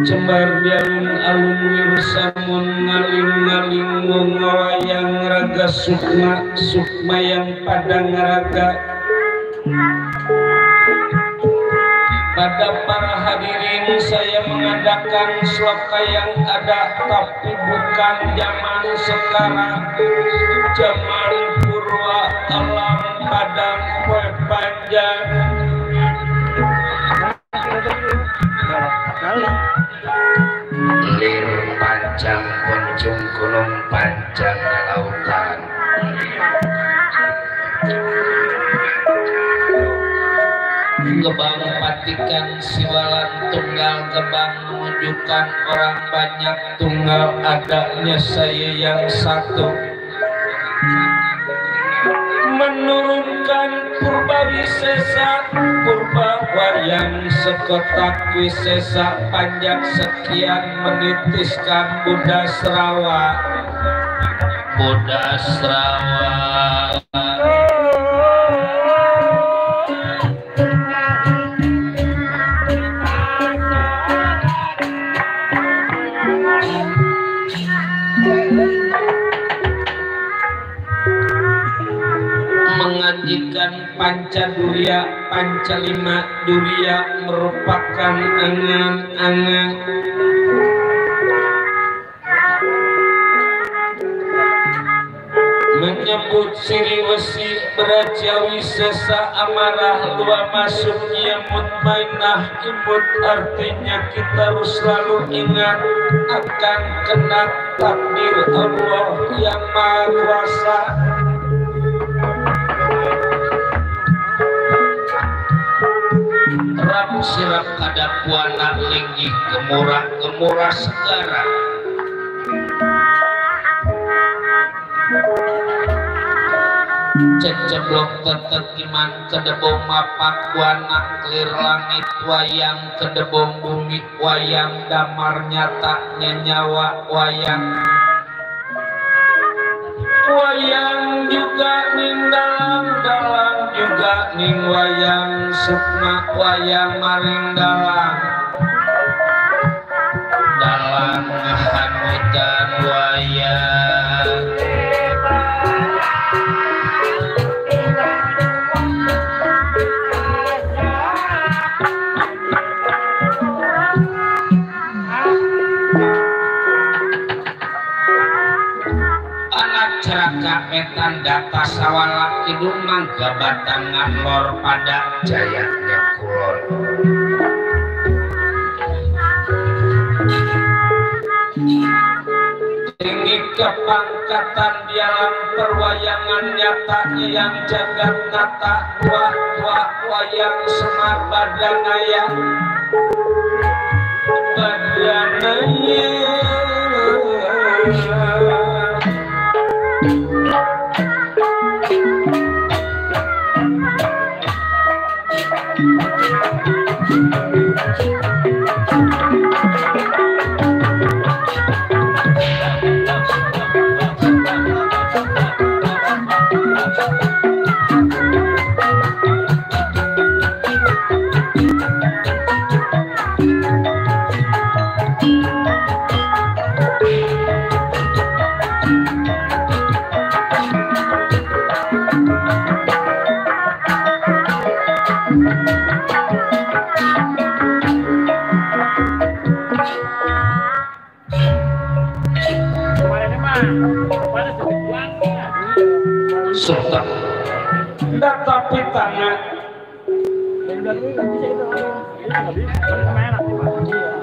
Cembar biarun alun wirsamun ngaling-ngaling ngawayang raga sukma yang padang raga. Pada para hadirin saya mengadakan suaka yang ada tapi bukan zaman sekarang, zaman purwa alam padang kue panjang. Lir panjang kunjung gunung panjang lautan. Gebang patikan siwalan tunggal, gebang menunjukkan orang banyak tunggal, adanya saya yang satu. Menurunkan purba wisesa, purba wayang sekotak wisesa, panjang sekian menitiskan Buddha Srawa. Buddha Srawa mengajikan Pancadurya, Pancalima Durya merupakan angan-angan. Menyebut siri wesi berajawi sesa amarah luar masuknya mutmainah imut, artinya kita harus selalu ingat akan kena takdir Allah yang Maha Kuasa. Rap sirap kada puana linggi gemurah segara. Ceceblok tetek iman kedebong mapak wana clear langit wayang kedebong bumi wayang damar nyata nyawa wayang. Wayang juga ning dalang juga ning wayang sukma wayang maring dalang hanutan wayang. Ceraka etan data sawala kidung mangga batangan lor pada jayanya kulon. Tinggi kepangkatan di alam perwayangan nyatanya yang jagat nata tua wayang semar badanaya Sultan data pitana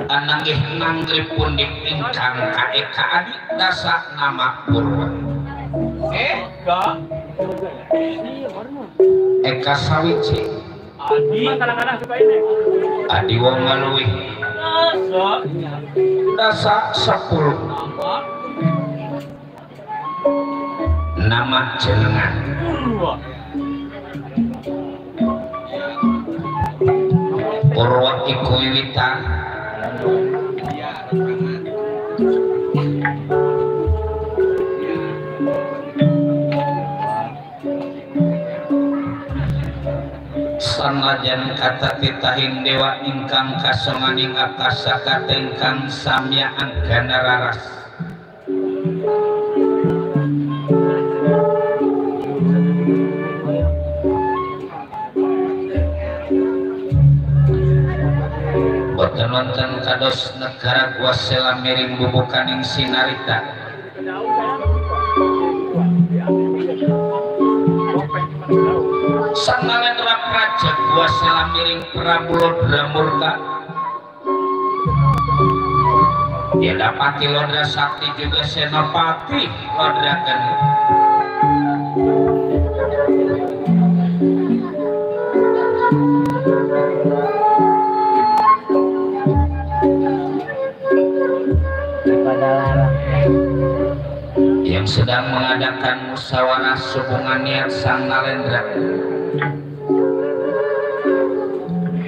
ananggih nangripun ingkang kaeka adi dasa nama Purwa Eka Sawici Adi wong ngaluwi dasa 10 nama jenengan Purwa iku wiwitan sanajan kata titahin dewa ingkang kasonganing akasa kata ingkang samyaan ganararas boten wonten kados negara kuasela miring bubukaning sinarita sang Nalendra Praja kuasela miring Prabu Lodra murka dia dapati Lodra Sakti juga Senopati Lodra Geni yang sedang mengadakan musyawarah hubungan niat sang Nalendra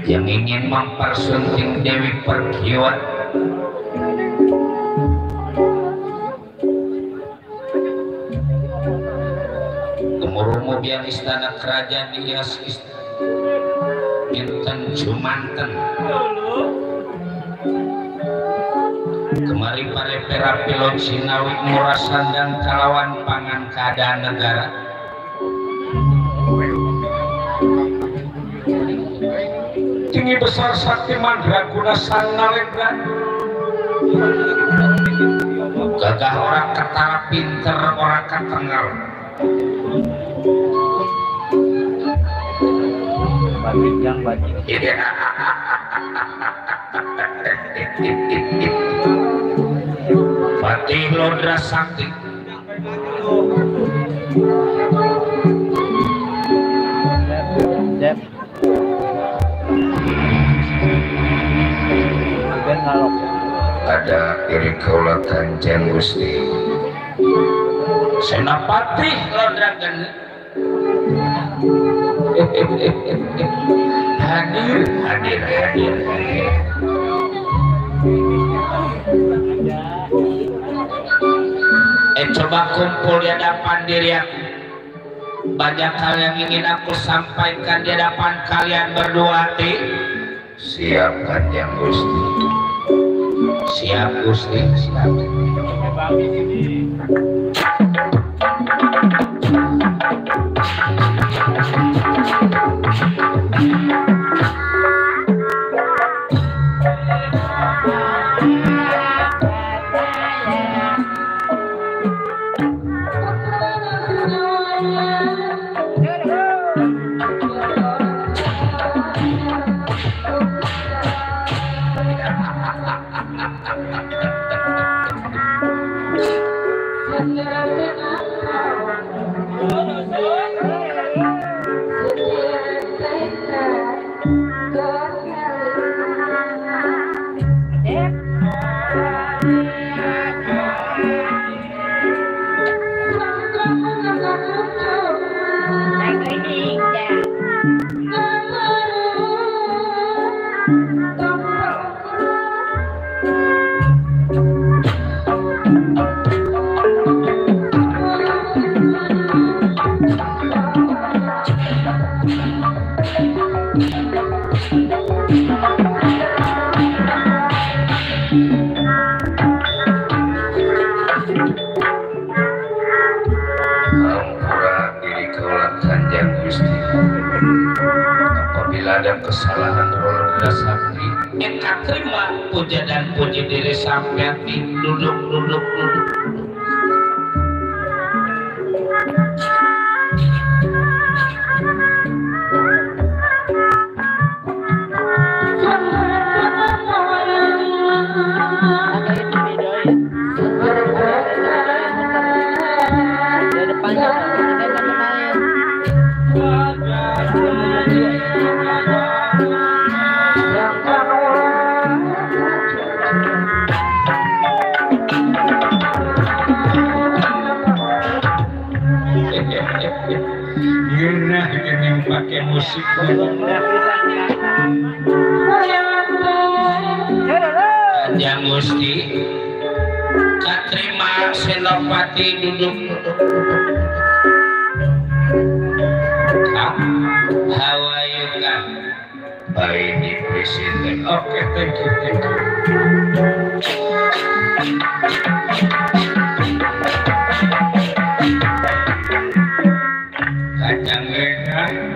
yang ingin mempersunting Dewi Pergiwa gemuruh biar istana kerajaan dihias inten jumanten kemari parepera pilot sinawi murasan dan kalawan pangan keadaan negara tinggi besar sakti mandraguna sang Nalendra gagah orang ketara pinter orang ketengal Patih Lodra Sakti ada iri kaula Kanjeng Gusti Senopati Lodra Geni hadir coba kumpul di hadapan diri aku banyak hal yang ingin aku sampaikan di hadapan kalian berdua siap Kanjeng Gusti siap Gusti siap Ada kesalahan roda sakti engkau terima puja dan puji diri sampai duduk pakai musik Kanjeng Gusti katrima Senopati duduk how are you Kang? Baik di presiden. Oke, thank you Kacang merah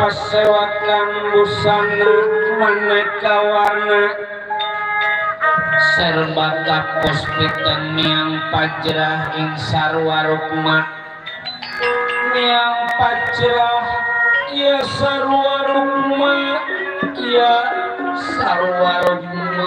pasewakan busana maneka warna serba kapos pitan miang pajrah ing sarwa rukma miang pajrah ya sarwa rukma ya sarwa rukma.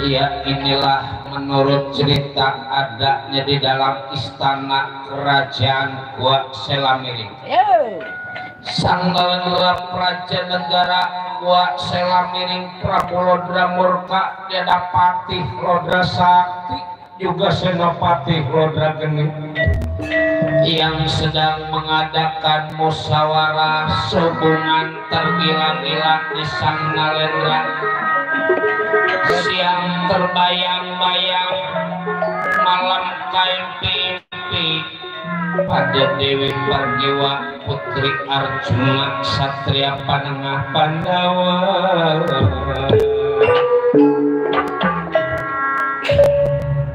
Ya inilah menurut cerita adanya di dalam istana kerajaan Gua Selamiring. Sang Nalendra Praja Negara Gua Selamiring Prabu Lodra Murka Dadapati Lodra Sakti juga Senopati Lodra Geni yang sedang mengadakan musyawarah hubungan tergila-gila di Sang Nalendra. Siang terbayang-bayang malam kaimpi-impi pada Dewi Parjiwa Putri Arjuna Satria Panengah Pandawa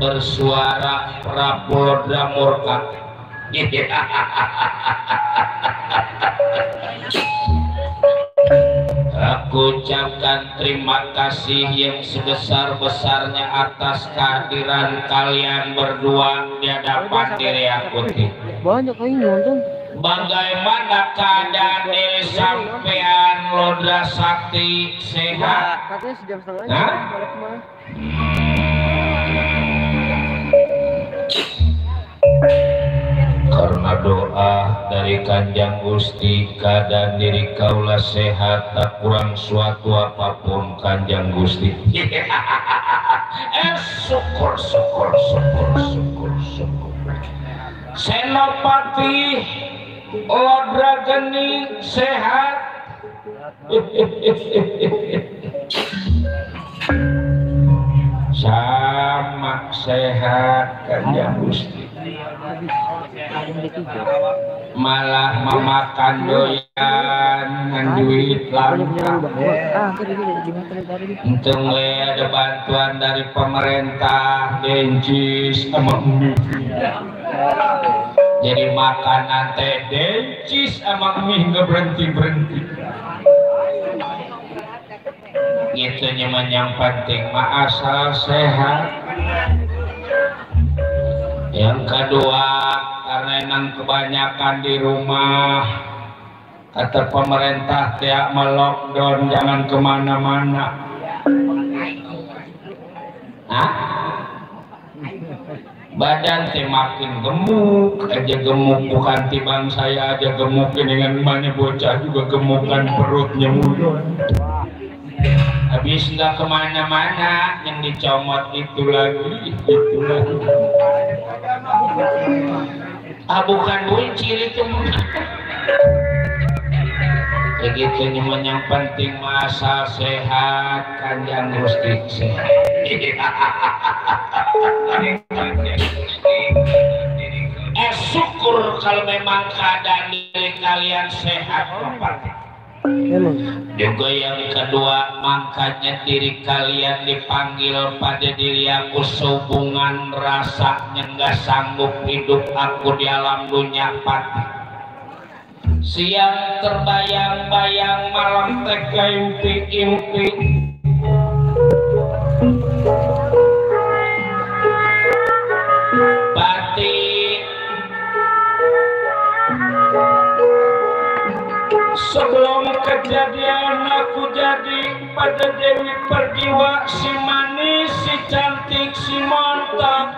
bersuara Prabu Lodra Murka. Aku ucapkan terima kasih yang sebesar-besarnya atas kehadiran kalian berdua di hadapan diri aku. Bagaimana keadaan diri sampean Lodra Sakti sehat? Karena doa dari Kanjeng Gusti keadaan diri kaulah sehat tak kurang suatu apapun Kanjeng Gusti. Syukur. Senopati Lodra Geni sehat. Sama sehat Kanjeng Gusti. Malah memakan doyan dengan duit langka. Untung ada bantuan dari pemerintah Dencis sama mie. Jadi makanan teh Dencis sama mie nggak berhenti. Gitu nyaman yang penting mah asal sehat. Yang kedua, karena nang kebanyakan di rumah, kata pemerintah tiap melockdown jangan kemana-mana. Badan teh makin gemuk, aja gemuk bukan tibang saya aja gemuk dengan mana bocah juga gemukan perutnya mulu. Habis nggak kemana-mana yang dicomot itu lagi. Bukan buncir itu. Begitu nyaman yang penting masa sehat Kanjeng Gusti sehat. Syukur kalau memang keadaan diri kalian sehat Bapak. Juga yang kedua, makanya diri kalian dipanggil pada diri aku sehubungan rasanya nggak sanggup hidup aku di alam dunia pati. Siang terbayang-bayang malam teka impi-impi. Sebelum kejadian aku jadi pada Dewi Perjiwa, si manis, si cantik, si montok.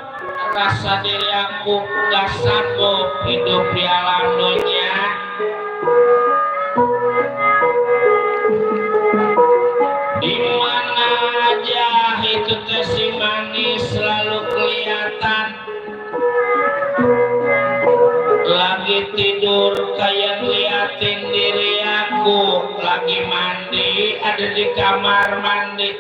Rasa diri aku gak sanggup hidup di alam dunia. Dimana aja itu teh si manis selalu kelihatan. Lagi tidur kayak liatin diri aku, lagi mandi ada di kamar mandi.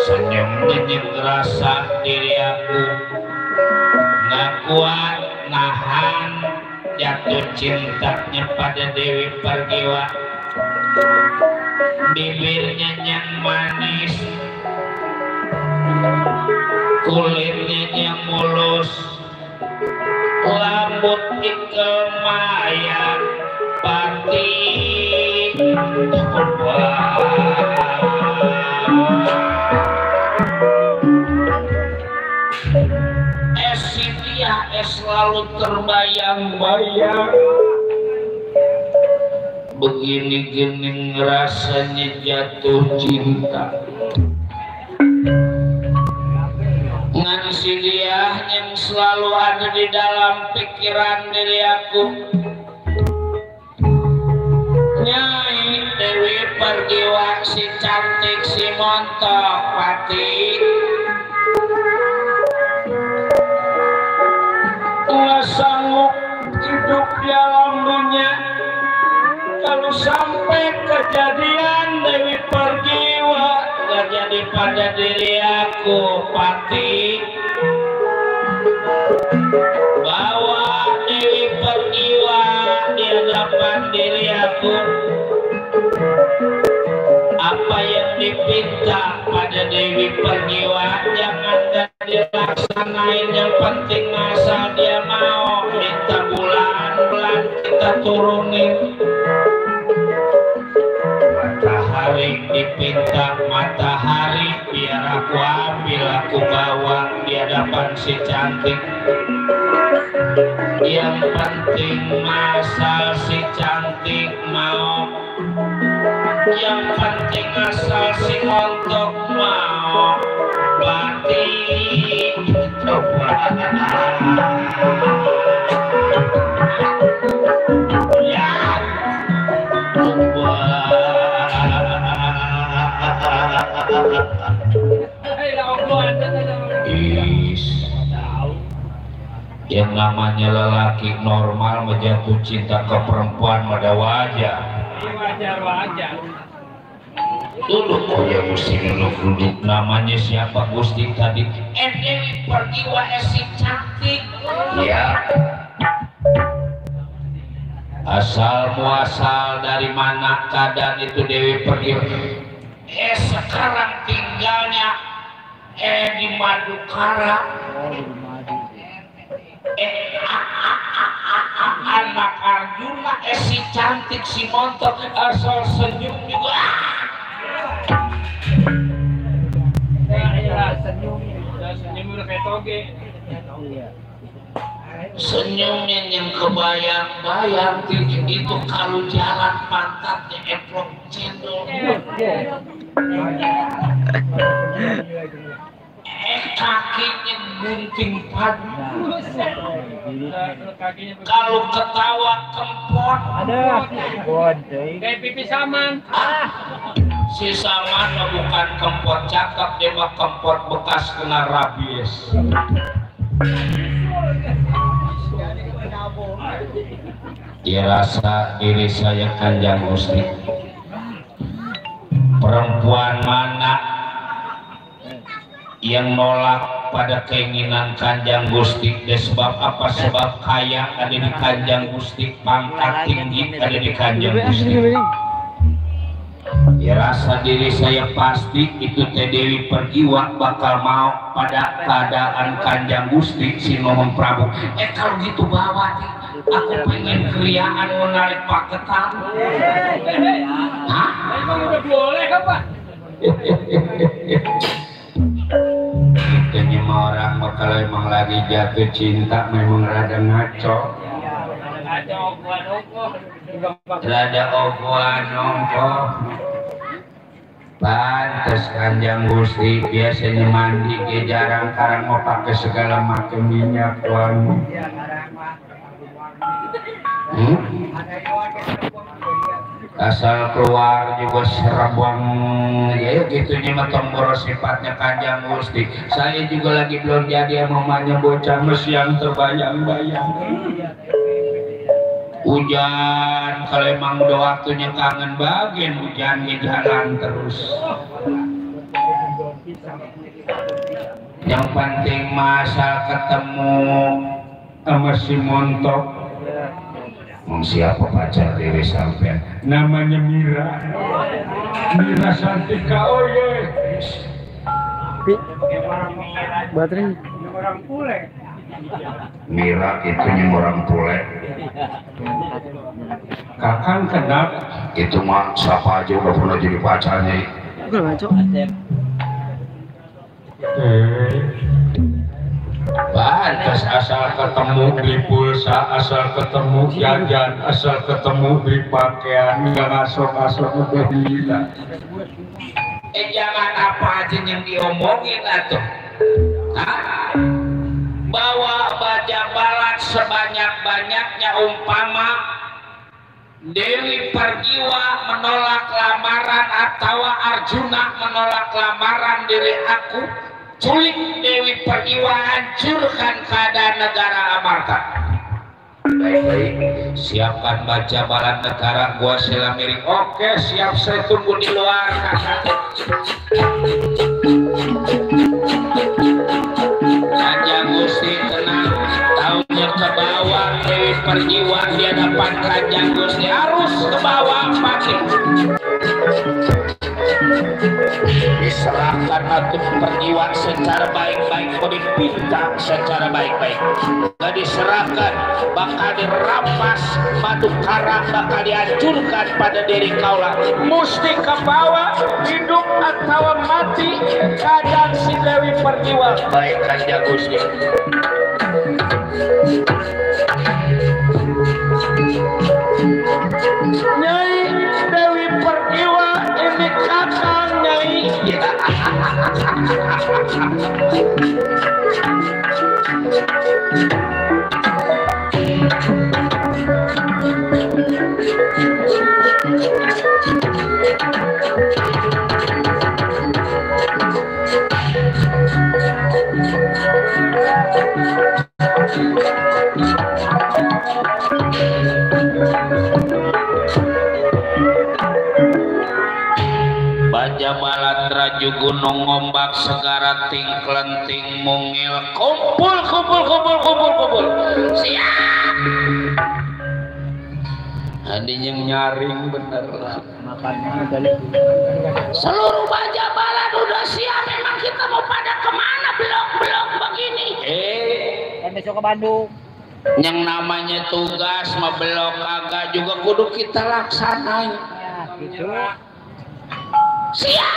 Senyum nyenyit rasa diri aku nggak kuat nahan jatuh cintanya pada Dewi Perjiwa. Bibirnya yang manis kulitnya yang mulus rambut ikel maya pati dia selalu terbayang-bayang begini-gini rasanya jatuh cinta ngan si dia yang selalu ada di dalam pikiran diri aku Nyai Dewi Pergiwa si cantik si montok pati nggak sanggup hidup di alam dunia kalau sampai kejadian Dewi Pergiwa nggak jadi pada diri aku pati bawa Dewi Pergiwa di hadapan diri aku apa yang dipinta pada Dewi Pergiwa jangan dilaksanain yang penting asal dia mau minta bulan-bulan kita turunin matahari dipinta matahari biar aku ambil aku bawa di hadapan si cantik yang penting asal si cantik mau yang penting asal si montok mau berarti yang namanya lelaki normal menjatuh cinta ke perempuan pada wajar duduk ya Gusti duduk namanya siapa Gusti tadi Dewi Pergiwa si cantik ya asal muasal dari mana keadaan itu Dewi Pergiwa sekarang tinggalnya di Madukara anak Arjuna si cantik si montok asal senyum juga senyumnya yang kebayang-bayang itu kalau jalan pantatnya eplok cendol kakinya gunting padu kalau ketawa kempot kayak pipi saman si saman bukan kempot cakep dia mah kempot bekas kena rabies dia rasa diri saya Kanjeng Gusti perempuan mana yang nolak pada keinginan Kanjeng Gusti sebab apa sebab kaya ada di Kanjeng Gusti pangkat tinggi ada di Kanjeng Gusti ya rasa diri saya pasti itu Teh Dewi Pergiwa bakal mau pada keadaan Kanjeng Gusti si Nuhun Prabu kalau gitu bawa nih aku pengen kriaan menarik paketan hah? Udah boleh kan Pak? Ini mah orang kalau emang lagi jatuh cinta memang rada ngaco rada ogoan ongkoh pantes Kanjeng Gusti biasanya mandi ke jarang karang mau pakai segala macam minyak wangi asal keluar juga serabang ya gitunya matang boros sifatnya Kanjeng Gusti saya juga lagi belum jadi mamanya bocah mes yang terbayang-bayang hujan kalau emang udah waktunya kangen bagian hujan di jalan terus yang penting masa ketemu sama si montok siapa pacar diri sampean namanya Mira Santika oh ye Baterai. Mira itu yang orang pule. Kakang kenal itu mah siapa aja udah pernah jadi pacarnya. Enggak ngaco. Pantas asal ketemu beli pulsa, asal ketemu jajan, asal ketemu beli pakaian, nggak ngasok-ngasok beli. Jangan apa aja yang diomongin atuh. Hah? Bawa baja balat sebanyak-banyaknya umpama Dewi Pergiwa menolak lamaran atau Arjuna menolak lamaran diri aku, culik Dewi Pergiwa, hancurkan keadaan negara Amarta. Baik-baik, siapkan baja balat negara, gua sila miring. Oke, siap, saya tunggu di luar. Kanjeng Gusti tenang, tahunnya ke bawah Dewi Pergiwa di hadapan Kanjeng Gusti, harus ke bawah pasti. Diserahkan Ratu Pergiwa secara baik-baik, mau dipinta secara baik-baik. Gak diserahkan, bakal dirampas Madukara, bakal dihancurkan pada diri kaulah. Musti ke bawah, hidup atau mati, keadaan si Dewi Pergiwa. Baik Kanjeng Gusti. Nyai Dewi Pergiwa ini kakang Nyai. Baja balat raju gunung ngombak segara ting kelenting mungil, kumpul siap. Ada yang nyaring bener lah. Makanya balik. Seluruh baja balat udah siap, memang kita mau pada kemana? Belum begini. Besok ke Bandung. Yang namanya tugas mah belum kagak juga kudu kita laksanain. Ya, gitu. Siap.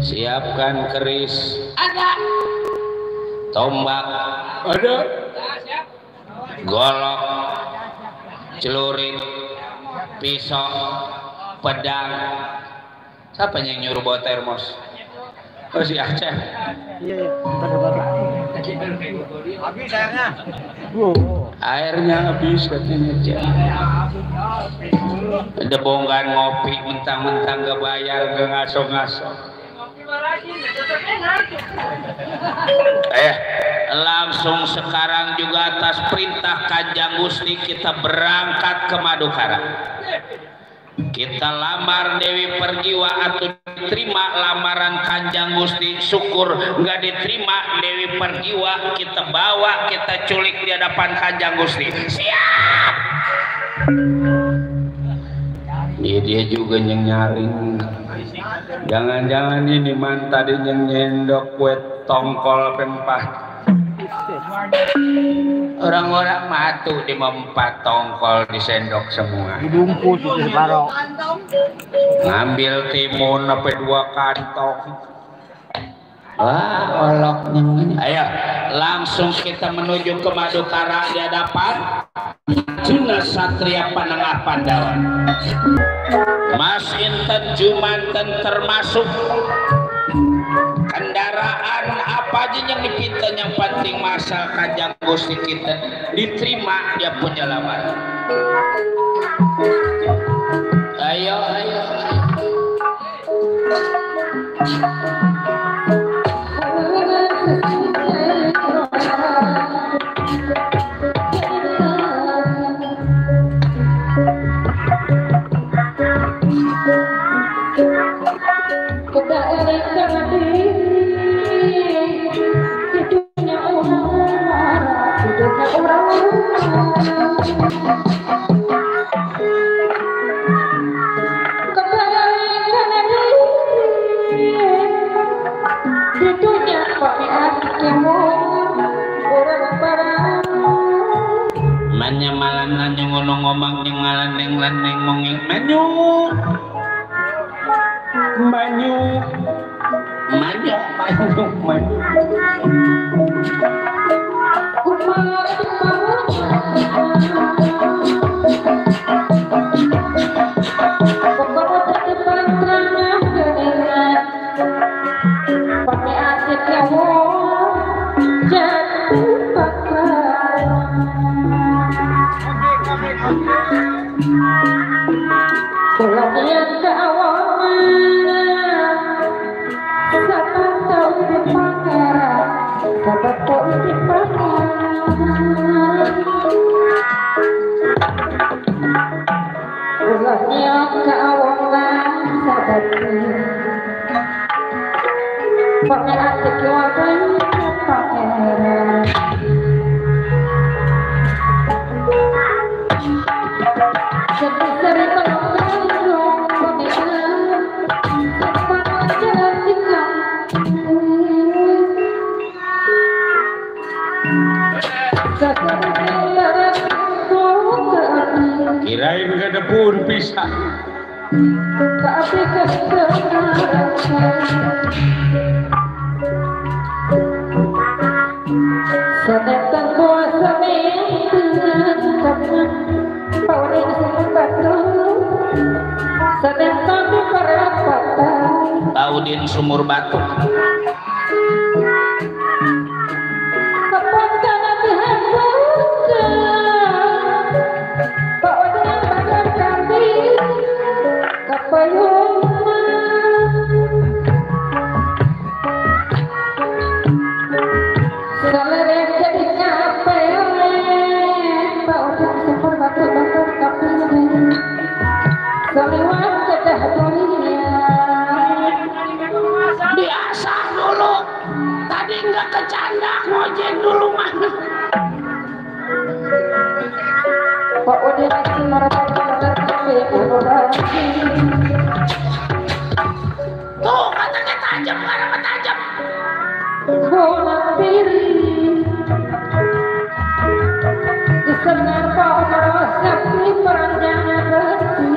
Siapkan keris. Ada. Tombak. Ada. Golok. Celurit. Pisau. Pedang. Siapa yang nyuruh bawa termos? Oh si Aceh. Iya. Habis airnya. Airnya habis katanya Cek. Ada bongkan ngopi mentang-mentang gak bayar, gak ngasok-ngasok. Langsung sekarang juga atas perintah Kanjeng Gusti kita berangkat ke Madukara. Kita lamar Dewi Pergiwa atau diterima lamaran Kanjeng Gusti, syukur nggak diterima Dewi Pergiwa, kita bawa, kita culik di hadapan Kanjeng Gusti. Siap. Dia juga yang nyaring. Jangan-jangan ini man tadi yang nyendok kue tongkol pempah. Orang-orang matu di mempat tongkol disendok semua. Dibungkus itu separoh. Ngambil timun sampai 2 kantong. Wah, oloknya ini. Ayo, langsung kita menuju ke Madukara di hadapan Arjuna Satria Panengah Pandawa. Mas Inten Jumanten termasuk kendaraan apa aja yang dipinta, yang penting masa Kanjeng Gusti kita diterima dia punya lamaran. Ayo. hanya malan nanya ngono ngomong yang ngalaneng laneng mongeng manyu manyu manyu manyu manyu pakai asik ya jatuh pakai pulang yang ke awal sahabat tahu dipakai sahabat tahu dipakai pulang yang ke awal sahabat pakai asik wadah pakai seri tolong pakai sepanjang jalan cikang kirain gak ada pun bisa tapi sedangkan kuasa menentukan bahwa ini semua batu sedangkan di perapatan Taudin sumur batu apakah nanti hapuskan bahwa dengan badan kami kepayungan selerek jadi capek bahwa dengan sumur batu-batu kapilnya seliwat kedah dunia biasa dulu tadi nggak kecanda ngojek dulu mah Pak Odi masih merapatkan tapi tuh katanya tajam karena tajam bola diri disenar Pak merosak di peranjangan hati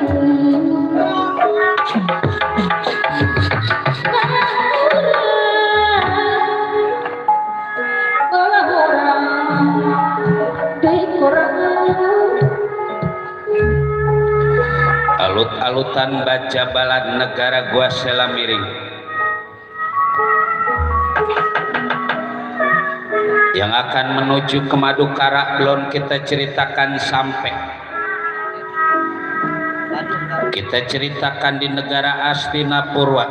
alut-alutan baca balad negara gua sela miring yang akan menuju ke Madukara belum kita ceritakan sampai kita ceritakan di negara Astinapurwa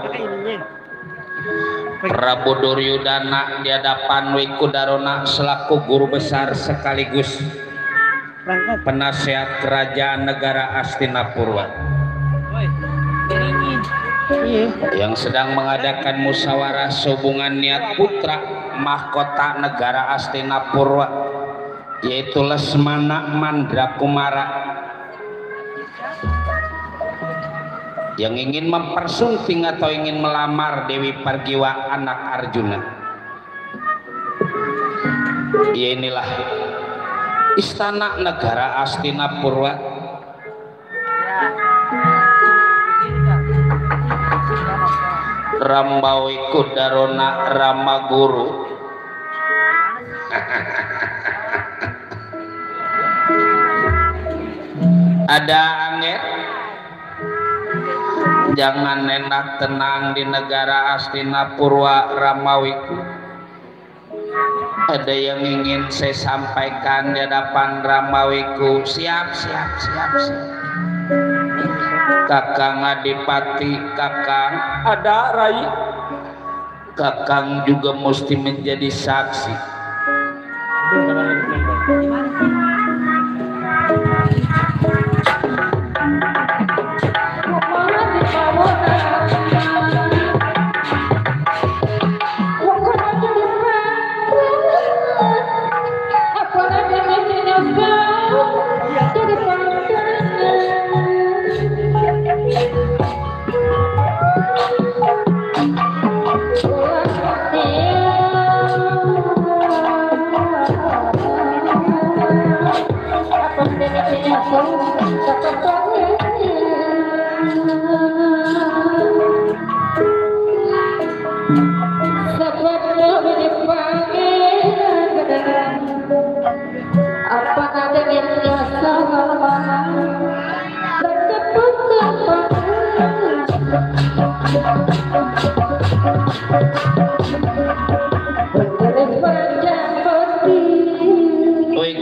Prabu Duryudana di hadapan Wikudarona selaku guru besar sekaligus penasehat kerajaan negara Astinapurwa yang sedang mengadakan musyawarah sehubungan niat putra mahkota negara Astinapurwa yaitu Lesmana Mandrakumara yang ingin mempersunting atau ingin melamar Dewi Pargiwa anak Arjuna. Ya inilah istana negara Astinapurwa Rambawi Kudarona Ramaguru ada angin jangan enak tenang di negara Astinapurwa Ramawiku ada yang ingin saya sampaikan di hadapan Ramawiku siap Kakang Adipati Kakang ada Rai Kakang juga mesti menjadi saksi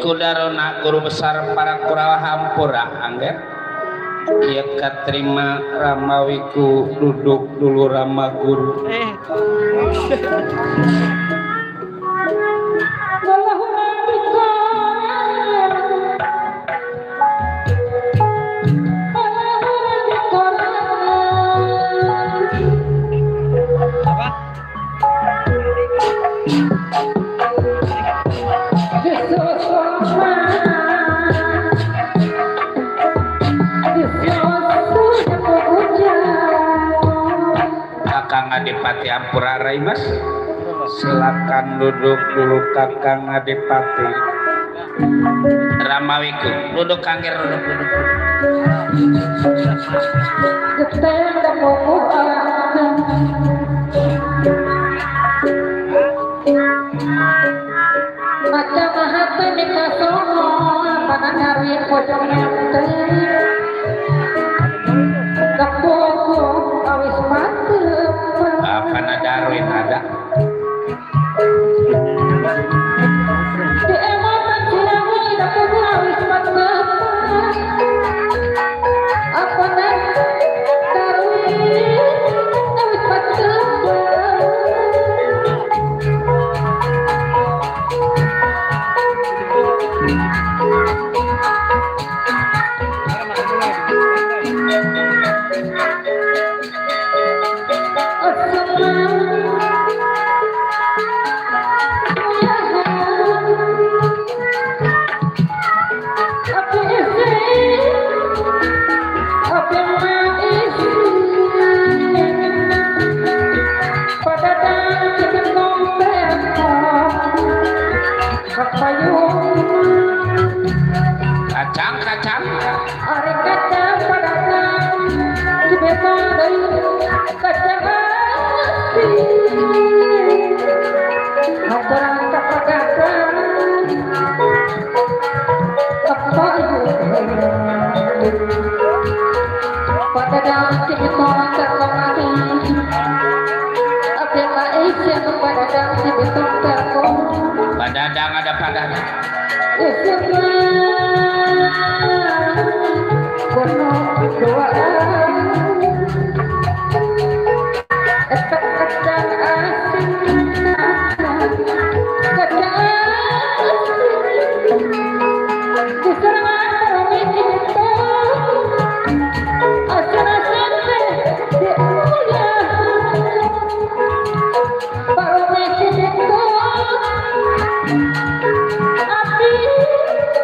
Kudarona guru besar para Kurawa Hampura angger ia katerima Ramawiku duduk dulu Rama Guru Adipati Ampura Raimas silakan duduk dulu Kakang Adipati Ramawiku duduk kangger duduk macam hati di kasono pada hari pojok nanti kapoku awis mati Pana Darwin ada di emotan sinawi kapoku awis mati apa nak Darwin awis mati kacang Ari kacang padahal di beta dari kacang asin Hamparan kapagakan apa padahal di beta terkomati apa maisnya padahal di beta terkom padadang ada padadang kono doa kacang asin kacang asin diserang orang itu asin-asin dia baru itu api.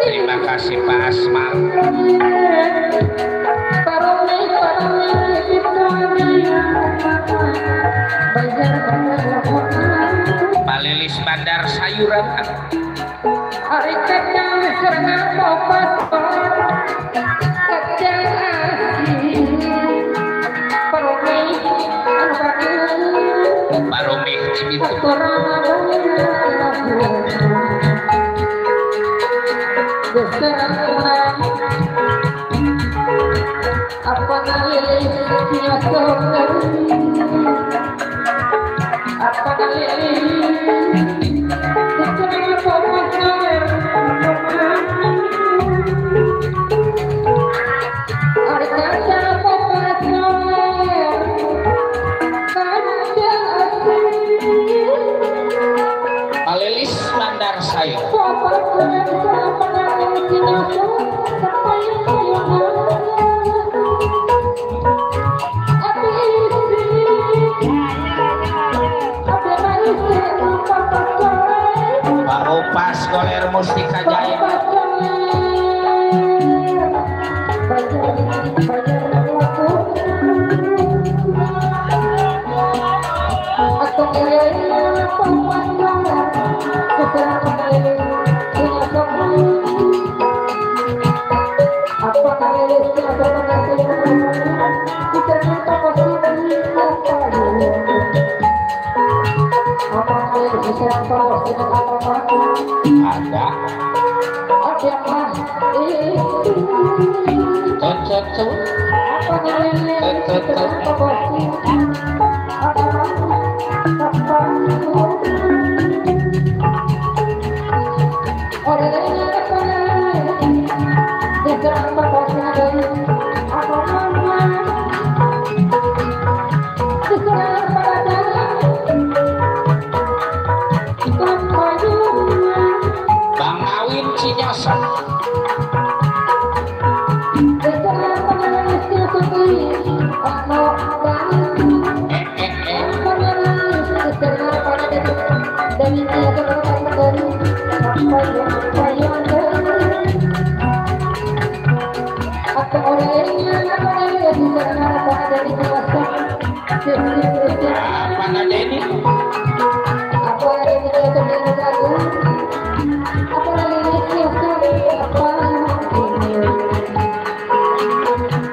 Terima kasih Pak Asma. Pak Lilis Bandar Sayuran. Hari kacang serangan popas kacang asin Paromi Pak Romi itu. Apa nalilihnya sokeri apa nalilih diserang popas nomer hari kacang popas nomer kacang asin Pak Lilis Bandar Sayur. popas nomer apa nalilihnya sampai Pak Upas Goler Mustika Jaya. Pak. Ada mah Cocok. apa namanya apa bosnya apa orangnya apa dia apa bosnya dari apa namanya sekarang pada Bang Awin Cinyosan.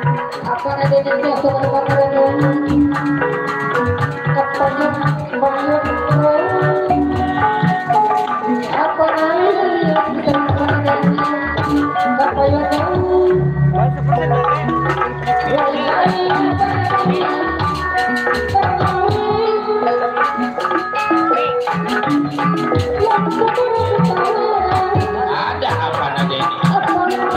Apa nada ini? Ada apa nada ini?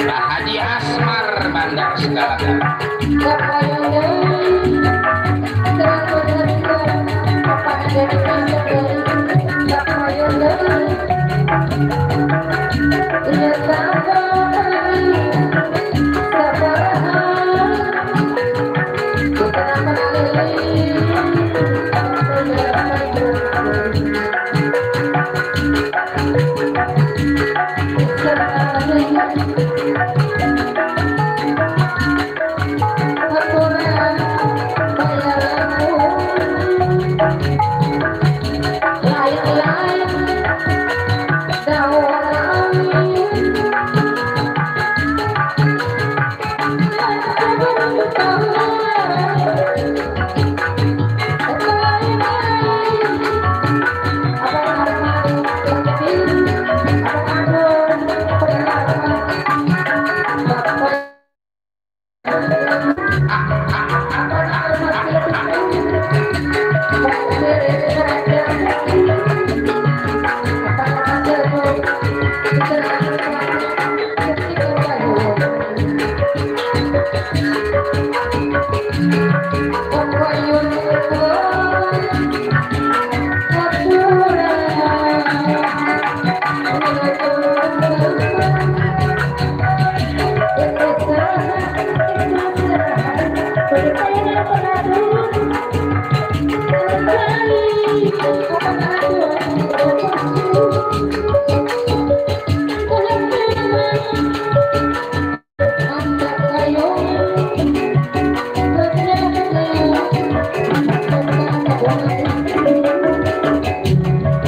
Pak Haji Asmar Bandar Segala.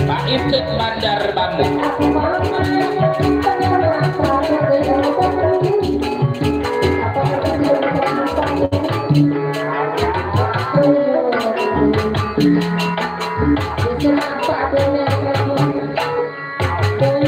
Pak Ibtit Bandar Bambu. Terima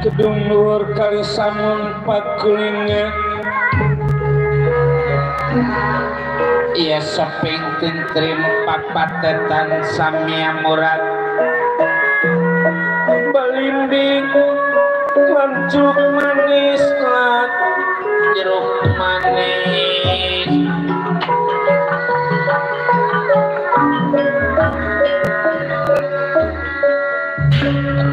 Kedung luhur kali samun pakulinga ia seping tintrim papatetan samia murad balinding lancuk manis lat jeruk manis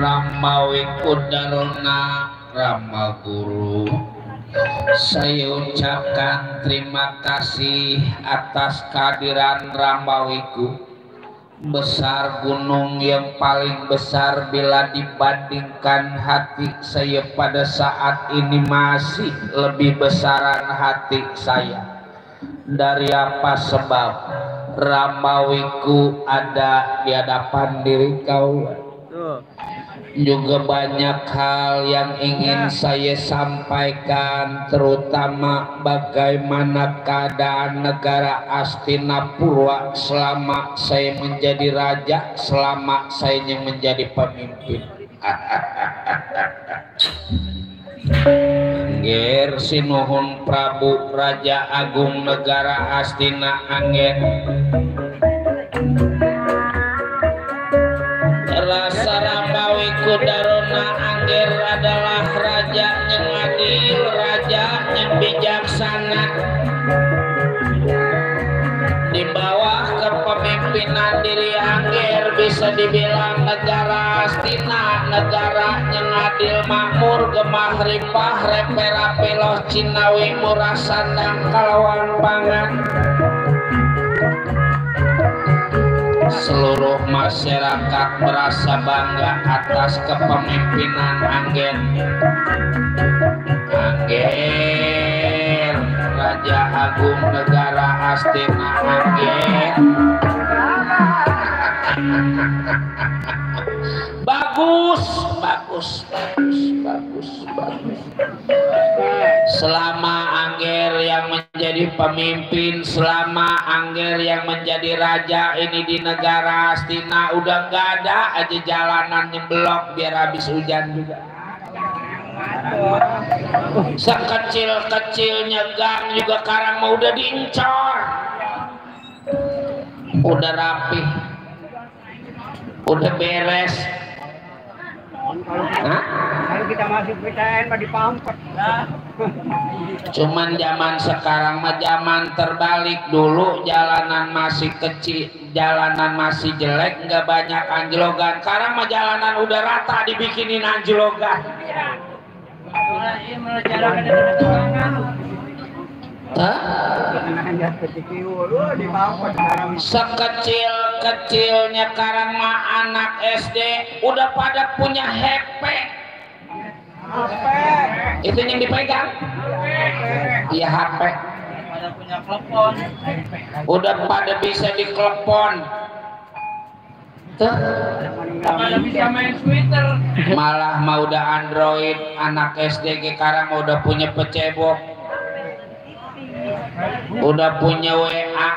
Ramawi kudarona Rama Guru, saya ucapkan terima kasih atas kehadiran Ramawiku. Besar gunung yang paling besar bila dibandingkan hati saya pada saat ini masih lebih besaran hati saya. Dari apa sebab Ramawiku ada di hadapan diri kau. Juga banyak hal yang ingin saya sampaikan, terutama bagaimana keadaan negara Astinapura selama saya menjadi raja, selama saya menjadi pemimpin. Angger sinuhun Prabu Raja Agung negara Astina Angger. Rasa Ramawi Kudarona Angger adalah raja yang adil, raja yang bijaksana. Di bawah kepemimpinan diri Angger bisa dibilang negara Astina negara yang adil, makmur, gemah ripah, repera peloh Cinawi murah sandang kalawan pangan. Seluruh masyarakat merasa bangga atas kepemimpinan Angger. Angger, Raja Agung negara Astina Angger. Bagus, bagus, bagus, bagus, bagus. Selama Angger yang menjadi pemimpin, selama Angger yang menjadi raja ini di negara Astina, udah nggak ada aja jalanan yang belok biar habis hujan juga. Sekecil-kecilnya gang juga karang mau udah diincor, udah rapi, udah beres. Kalau kita masih PTN mah dipampet. Cuman zaman sekarang mah zaman terbalik. Dulu jalanan masih kecil, jalanan masih jelek, nggak banyak anjlogan. Sekarang mah jalanan udah rata dibikinin anjlogan. Sekecil-kecilnya karang mah anak SD udah pada punya HP. Itu yang dipegang. Iya HP. Pada punya telepon. Udah pada bisa ditelepon. Tuh. Pada bisa main Twitter. Malah mau udah Android, anak SD sekarang udah punya pecebok. Udah punya WA.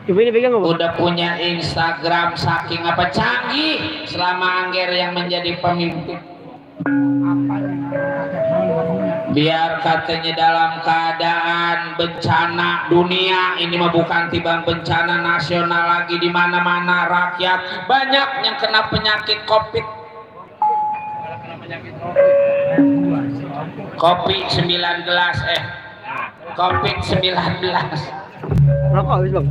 Udah punya Instagram, saking apa canggih selama Angger yang menjadi pemimpin. Biar katanya dalam keadaan bencana dunia ini mah bukan tibang bencana nasional lagi, di mana-mana rakyat banyak yang kena penyakit COVID. COVID-19 Rokok habis, Bang.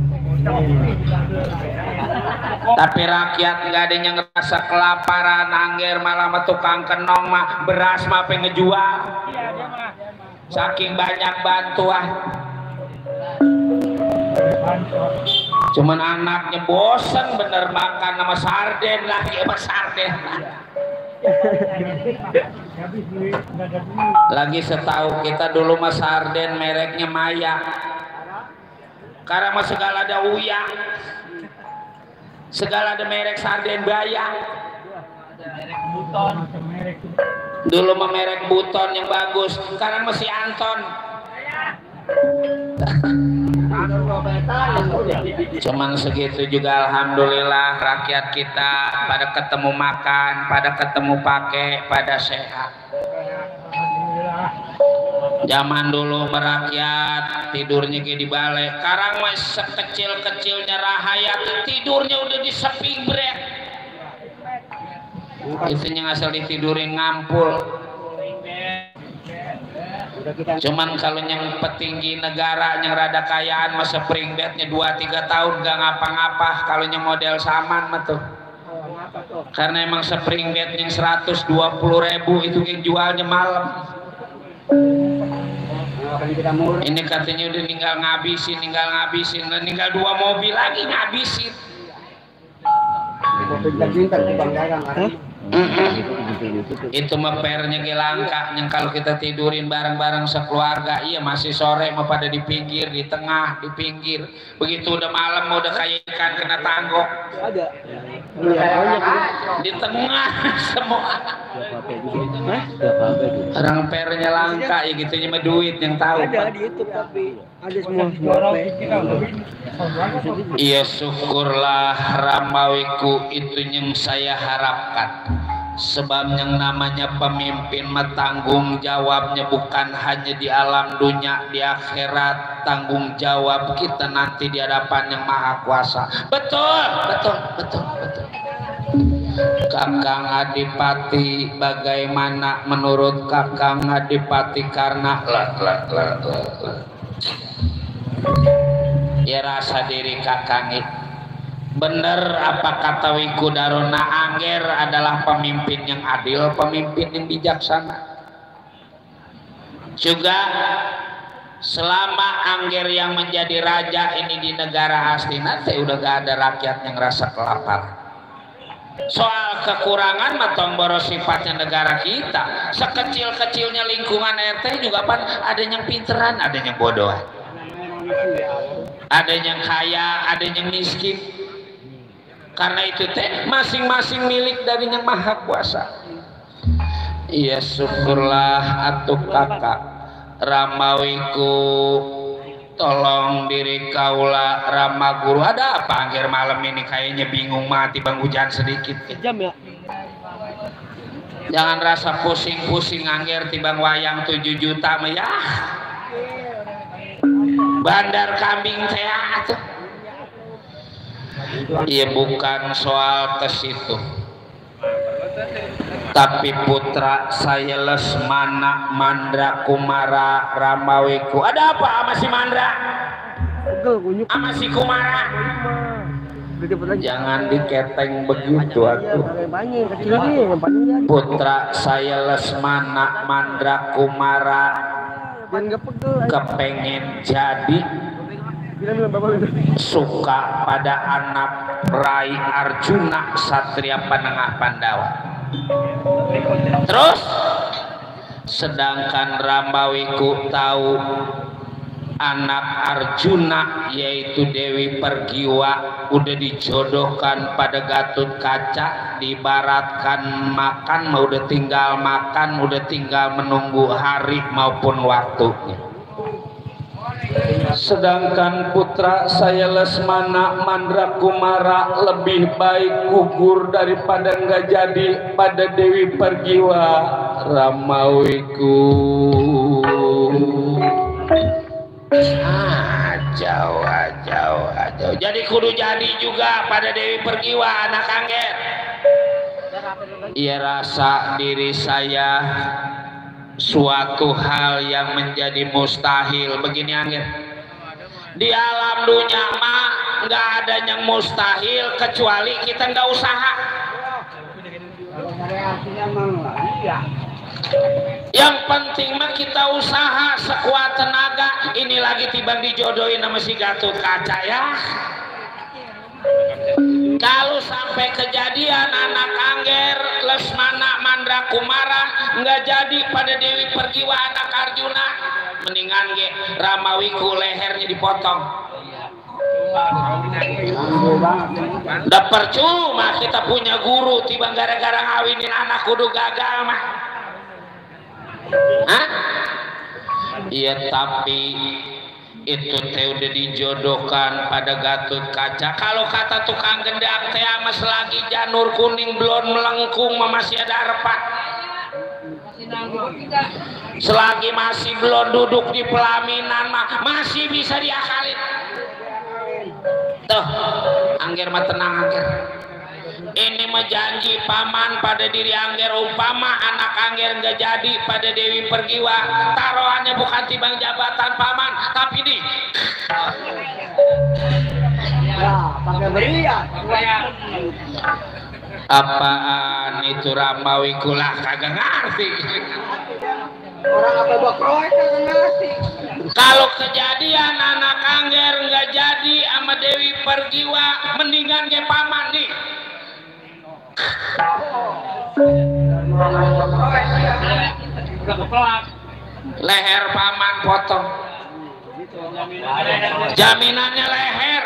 Tapi rakyat nggak ada yang ngerasa kelaparan. Angger malah sama tukang kenong mah beras mah pengen ngejual saking banyak bantuan. Cuman anaknya bosen bener makan sama sarden lagi sama sarden lagi. Setahu kita dulu mah sarden mereknya Maya, karena mah segala ada Uya, segala ada merek sarden Baya. Dulu mah merek Buton yang bagus, sekarang masih Anton. Cuman segitu juga alhamdulillah rakyat kita pada ketemu makan, pada ketemu pakai, pada sehat. Zaman dulu merakyat tidurnya kayak di balai, sekarang masih sekecil-kecilnya Rahayat tidurnya udah di seping brek. Itunya ngasal ditidurin ngampul. Cuman kalau yang petinggi negara yang rada kayaan mah spring bednya 2-3 tahun gak ngapa-ngapa. Kalau yang model saman mah tuh, karena emang spring bed yang 120.000 itu yang jualnya malam. Ini katanya udah tinggal ngabisin, tinggal 2 mobil lagi ngabisin. Itu mah pernya langka yang kalau kita tidurin bareng-bareng sekeluarga, iya masih sore mah pada di pinggir, di tengah, di pinggir. Begitu udah malam udah kayak ikan kena tanggok. Ada. Di tengah semua. Orang pernya langka ya gitu mah duit yang tahu. Ada di YouTube tapi ada semua. Iya syukurlah Ramawiku, itu yang saya harapkan. Sebab yang namanya pemimpin mah tanggung jawabnya bukan hanya di alam dunia, di akhirat tanggung jawab kita nanti di hadapan yang maha kuasa. Betul. Kakang Adipati, bagaimana menurut Kakang Adipati? Karena ya rasa diri Kakang itu bener apa kata Wiku Daruna, Angger adalah pemimpin yang adil, pemimpin yang bijaksana. Juga selama Angger yang menjadi raja ini di negara Hastina, udah gak ada rakyat yang rasa kelaparan. Soal kekurangan matong boros sifatnya negara kita, sekecil-kecilnya lingkungan RT juga pan ada yang pinteran, ada yang bodohan, ada yang kaya, ada yang miskin. Karena itu teh masing-masing milik dari yang maha kuasa. Iya syukurlah atuh kakak Ramawiku, tolong diri kaula Rama Guru. Ada apa Angger malam ini kayaknya bingung mati bang, hujan sedikit. Jam ya. Jangan rasa pusing-pusing Angger tibang wayang 7 juta mah ya. Bandar kambing saya atuh. Iya bukan soal ke situ, tapi putra saya Lesmana Mandra Kumara Ramawiku. Ada apa sama si Mandra? Sama si Kumara? Jangan diketeng begitu atuh. Putra saya Lesmana Mandra Kumara kepengen jadi suka pada anak Rai Arjuna Satria Panengah Pandawa. Terus sedangkan Rambawiku tahu anak Arjuna yaitu Dewi Pergiwa udah dijodohkan pada Gatut Kaca, diibaratkan makan mau udah tinggal makan, udah tinggal menunggu hari maupun waktunya. Sedangkan putra saya Lesmana Mandrakumara lebih baik gugur daripada nggak jadi pada Dewi Pergiwa. Ramawiku jauh. Jadi kudu jadi juga pada Dewi Pergiwa anak Angger. Ia rasa diri saya suatu hal yang menjadi mustahil. Begini Angger, di alam dunia mah nggak ada yang mustahil kecuali kita nggak usaha. Yang penting mah kita usaha sekuat tenaga. Ini lagi tiba dijodohin sama si Gatut Kaca ya. Kalau sampai kejadian anak Angger Lesmana Mandrakumara nggak jadi pada Dewi Pergiwa anak Arjuna, mendingan ge Ramawiku lehernya dipotong. Udah percuma kita punya guru tiba gara-gara ngawinin anak kudu gagal mah. Hah? Iya, tapi itu teh udah dijodohkan pada Gatut Kaca. Kalau kata tukang gendang teh mas lagi janur kuning belum melengkung masih ada harapan. Selagi masih belum duduk di pelaminan mah masih bisa diakalin. Tuh, Angger mah tenang Angger. Ini mah janji paman pada diri Angger, umpama anak Angger nggak jadi pada Dewi Pergiwa, taruhannya bukan timbang jabatan paman, tapi di pakai berian. Apaan itu Rambawiku lah kagak ngerti. Orang apa bakroy kagak ngerti. Kalau kejadian anak Angger nggak jadi sama Dewi Pergiwa, mendingan ke paman nih. Leher paman potong. Jaminannya leher.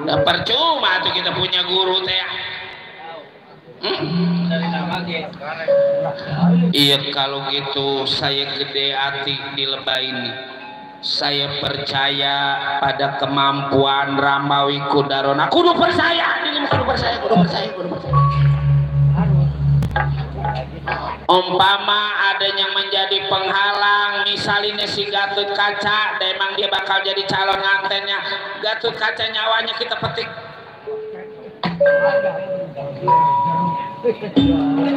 Udah percuma tuh kita punya guru teh. Iya kalau gitu saya gede hati di lebah ini. Saya percaya pada kemampuan Rambawiku Darona. Kudu percaya, ini kudu percaya. Umpama ada yang menjadi penghalang, misalnya si Gatut Kaca, emang dia bakal jadi calon ngantennya. Gatut Kaca nyawanya kita petik.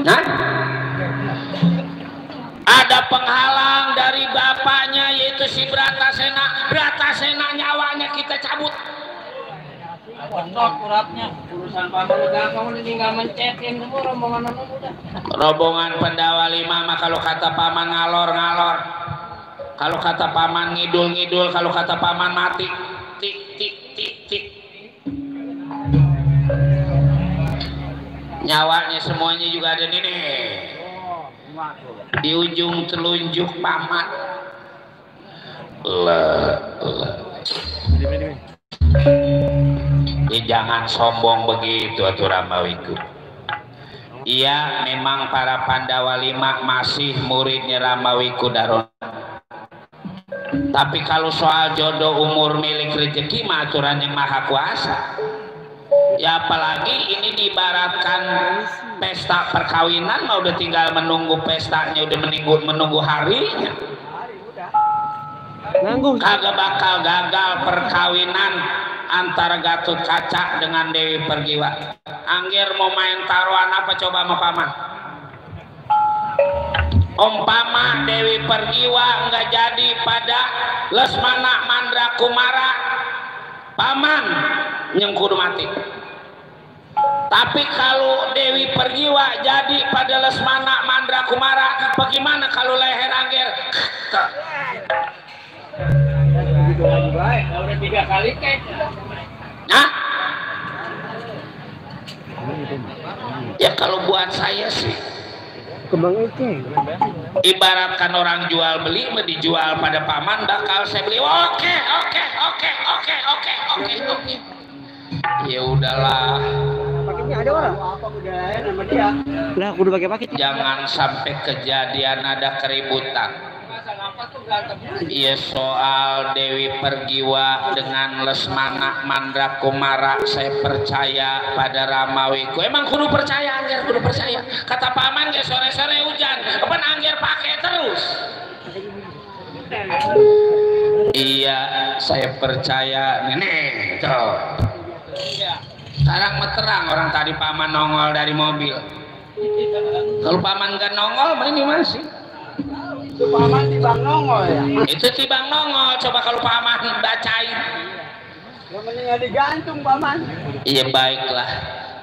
Nah, ada penghalang dari bapaknya yaitu si Bratasena. Bratasena nyawanya kita cabut. Pondok uratnya urusan paman udah kamu tinggal mencetin semua rombongan anak muda. Rombongan Pendawa 5 mah kalau kata paman ngalor. Kalau kata paman ngidul. Kalau kata paman mati. Tik. Nyawanya semuanya juga ada nih. Di ujung telunjuk paman. Jangan sombong begitu atuh Rambawiku. Iya memang para Pandawa 5 masih muridnya Rambawiku Darona. Tapi kalau soal jodoh umur milik rezeki mah aturan yang maha kuasa. Ya apalagi ini diibaratkan pesta perkawinan mah udah tinggal menunggu pestanya, udah menunggu harinya. Kagak bakal gagal perkawinan antara Gatut Kaca dengan Dewi Pergiwa. Angger mau main taruhan apa coba sama paman? Umpama Dewi Pergiwa nggak jadi pada Lesmana Mandrakumara, paman yang kudu mati. Tapi kalau Dewi Pergiwa jadi pada Lesmana Mandrakumara, bagaimana kalau leher Angger? Udah 3 kali kek. Nah, ya kalau buat saya sih kembang itu. Ibaratkan orang jual beli dijual pada paman bakal saya beli. Oke. Ya udahlah. Paketnya ada orang. Apa udah nama dia? Lah aku udah pakai paket. Jangan sampai kejadian ada keributan. Iya soal Dewi Pergiwa dengan Lesmana Mandra Kumara saya percaya pada Ramawiku. Emang kudu percaya Angger, kudu percaya. Kata paman ge sore-sore hujan, apa Angger pakai terus. Iya, saya percaya nenek tuh. Sekarang terang orang tadi paman nongol dari mobil. Kalau paman gak nongol, ini masih. Itu paman tibang nongol ya. Itu tibang nongol. Coba kalau paman bacain. Yang mendingan digantung paman. Iya baiklah.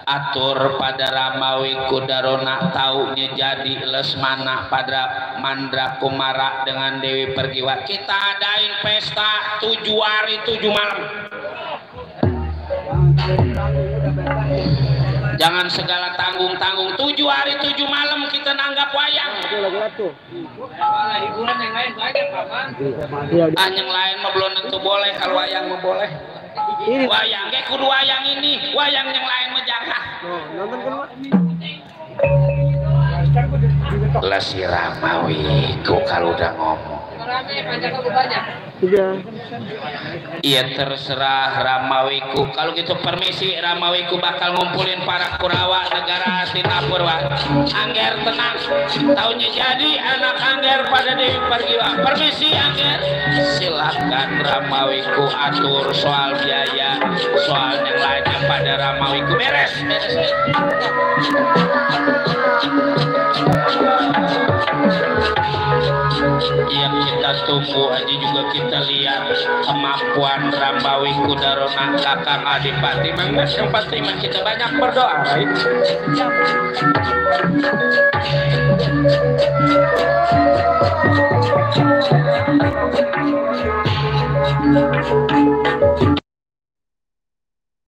Atur pada Ramawiku Darona taunya jadi Lesmana pada Mandra Kumara dengan Dewi Pergiwa. Kita adain pesta 7 hari 7 malam. Jangan segala tanggung-tanggung. 7 hari 7 malam kita nanggap wayang. Hiburan yang lain banyak paman. Yang lain mah belum tentu boleh. Kalau wayang mah boleh. Wayang, kudu wayang ini. Wayang yang lain mah jangan. Nonton kan? Lah si Ramawiku kalau udah ngomong. Iya terserah Ramawiku. Kalau gitu permisi, Ramawiku bakal ngumpulin para Kurawa negara Singapura. Angger tenang, tahunnya jadi anak Angger pada Dewi Pergiwa. Permisi Angger, silakan Ramawiku atur soal biaya, soal yang lainnya pada Ramawiku. Beres. Yang kita tunggu aja juga kita lihat kemampuan Ramawiku Darona Kakang Adipati. Mas yang pasti kita banyak berdoa, right?